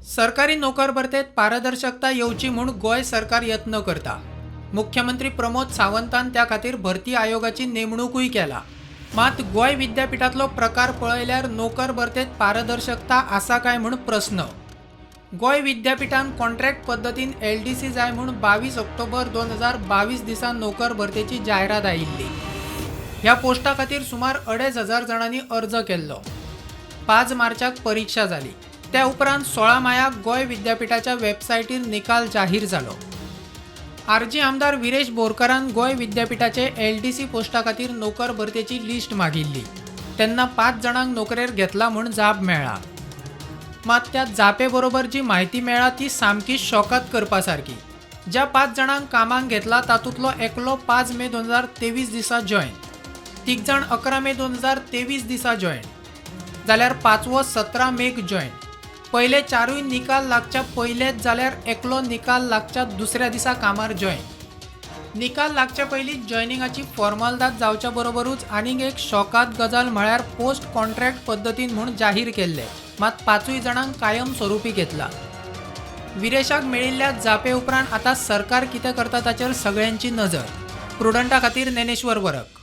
सरकारी नोकर भरतेत पारदर्शकता येवची म्हूण गोंय सरकार यत्न करता. मुख्यमंत्री प्रमोद सावंतान त्या खातीर भरती आयोगाची नेमणुकूय केला. मात गोंय विद्यापीठांतलो प्रकार पळयल्यार नोकर भरतेत पारदर्शकता आसा काय म्हूण प्रस्न. गोंय विद्यापीठान कॉन्ट्रॅक्ट पद्दतीन एलडीसी जाय म्हूण 22 ऑक्टोबर 2022 दिसा नोकर भरतेची जायरात आयिल्ली. ह्या पोस्टा खातीर सुमार 2500 जाणांनी अर्ज केल्लो. 5 मार्चाक परिक्षा जाली. त्या उपरांत 16 मायाक गोंय विद्यापीठाच्या वेबसायटीर निकाल जाहीर जालो. आरजी आमदार विरेश बोरकारान गोंय विद्यापीठाचे एलडीसी पोस्टा खातीर नोकर भरतेची लिस्ट मागिल्ली तेन्ना 5 जाणांक नोकरेर घेतला म्हूण जाप मेळ्ळा. मात त्या जापे बरोबर जी म्हायती मेळ्ळा ती सामकी शॉकात करपा सारकी. ज्या 5 जाणांक कामाक घेतला तातूंतलो एकलो 5 मे 2023 दिसा जॉयन, 3 जाण 11 मे 2023 दिसा जॉयन, जाल्यार पांचवो 17 मेक जॉयन. पयले 4 निकाल लागच्या पयलेच जाल्यार एकलो निकाल लागच्या दुसऱ्या दिसा कामार जॉयन. निकाल लागच्या पयलीं जॉयनिंगाची फॉर्मालदाद जावच्या बरोबरूच आनीक एक शॉकाद गजाल म्हळ्यार पोस्ट कॉन्ट्रॅक्ट पद्दतीन म्हूण जाहीर केल्ले, मात 5 जाणांक कायम स्वरुपी घेतला. विरेशाक मेळिल्ल्या जापे उपरांत आतां सरकार कितें करता ताचेर सगळ्यांची नजर. प्रुडंटा खातीर ज्ञानेश्वर वरक.